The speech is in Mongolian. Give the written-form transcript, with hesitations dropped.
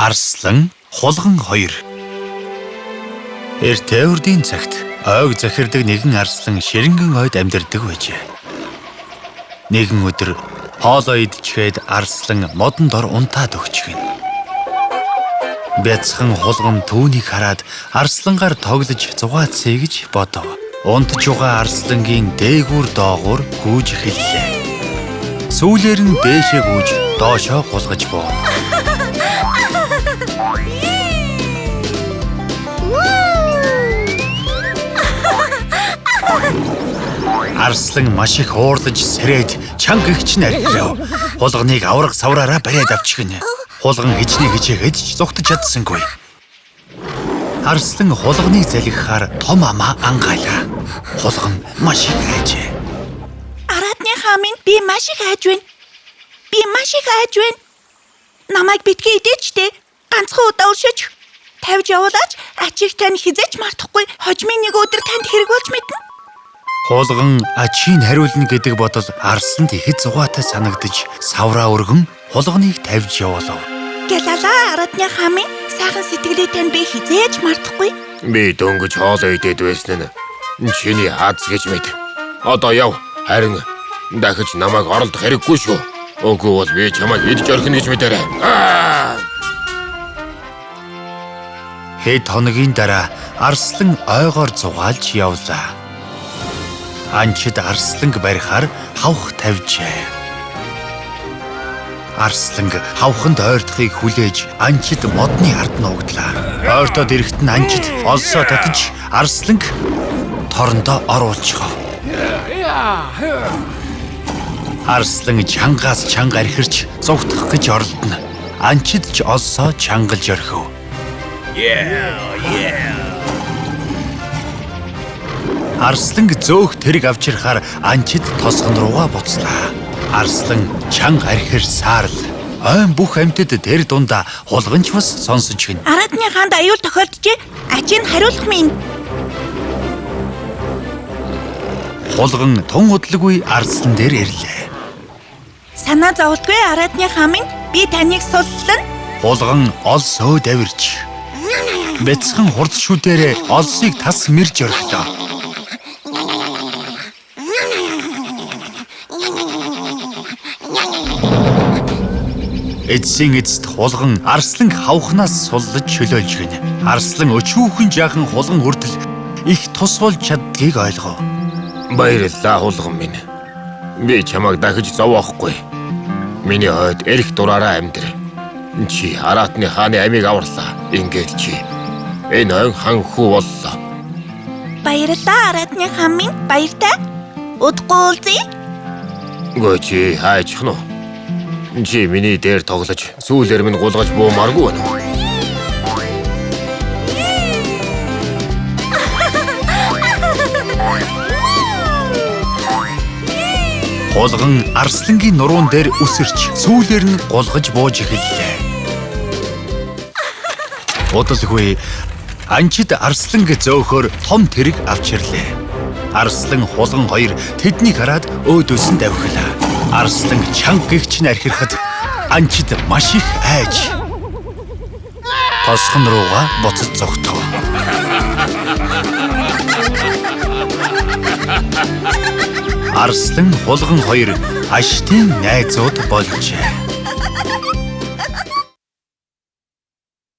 Арслан хулган хоёр. Эрт урдын цагт ойг захирдаг нэгэн арслан ширэнгэн ойд амьдардаг байжээ. Нэгэн өдөр хоолоо идчихэд арслан модон дор унтаад өгчихгэн. Бяцхан хулган түүнийг хараад арслангаар тоглож зугаацъя гэж бодов. Унтж байгаа арслангийн дээгүүр доогуур гүйж эхэллээ. Сүүлээр нь дээшээ гүйж доошоо гулгаж бууна. Арслан маш их уурлаж сэрээд чанга гэгч нь архирав. Хулганыг авраг савраараа бариад авчихна. Хулган хичнээн хичээгээд ч зугтаж чадсангүй. Арслан хулганыг залгихаар том амаа ангаалаа. Хулган маш их айжээ. Аратны хаан минь, би маш их айж байна. Би маш их айж байна. Намайг битгий идээч дээ. Ганцхан удаа өршөөч. Тавьж явуулаач. Ачийг тань хэзээ ч мартахгүй. Хожмын нэг өдөр танд хэрэг болж мэднэ. Хулган ачийг хариулна гэдэг бодол арсланд ихэд зугаатай санагдаж савраа өргөн хулганыг тавьж явуулав. Гэлала, Аратны хаан минь, сайхан сэтгэлээ тань би хэзээ ч мартахгүй. Би дөнгөж хоолоо идээд байсан нь чиний аз гэж мэд. Одоо яв. Харин дахиж намайг оролдох хэрэггүй шүү. Үгүй бол би чамайг идэж орхино гэж мэдээрэй. Хэд хоногийн дараа арслан ойгоор зугаалж явлаа. Анчид арсланг барихаар хавх тавьжээ. Арсланг хавханд ойртохыг хүлээж анчид модны ард нуугдлаа. Ойртоод ирэхэд нь анчид олсоо татаж арсланг торондоо оруулчихав. Арслан чангаас чанга архирч зугтах гэж оролдоно. Анчид ч олсоо чангалж орхив. Арсланг зөөх тэрэг авчирхаар анчид тосгон руугаа буцлаа. Арслан чанга архир саарл. Ойн бүх амьтад тэр дундаа хулганч бас сонсож гин. Аратны хаанд аюул тохиолджээ. Ачийг хариулах минь. Хулган тун удалгүй арслан дээр ирлээ. Санаа зовлтгүй, Аратны хаан минь, би таныг суллана. Хулган олсоо давирч бяцхан хурц шүдээрээ олсыг тас мэрж орхилоо. Эцсийн эцэст хулган арслан хавхнаас суллаж чөлөөлж гин. Арслан өчүүхэн жаахан хулган хүртэл их тус болж чаддгийг ойлгов. Баярлалаа, хулган минь. Би чамайг дахиж зовоохгүй. Миний хойд эрх дураараа амьдр. Чи Аратны хааны амийг аварлаа. Ингээд чи энэ ойн хан хүү боллоо. Баярлалаа, Аратны хаан минь. Баяртай. Удахгүй уулзъя. Гөө чи хайчих нь уу? Чи миний дээр тоглож сүүлээр минь гулгаж буумааргүй байна уу? Хулган арслангийн нуруун дээр үсэрч сүүлээр нь гулгаж бууж эхэллээ. Удалгүй анчид арсланг зөөхөөр том тэрэг авчирлээ. Арслан хулган хоёр тэднийг хараад өөдөөс нь давхилаа. Арслан чанга гэгч нь архирахад анчид маш их айж тосгон руугаа буцаж зогтов. Арслан хулган хоёр аштын найзууд болжээ.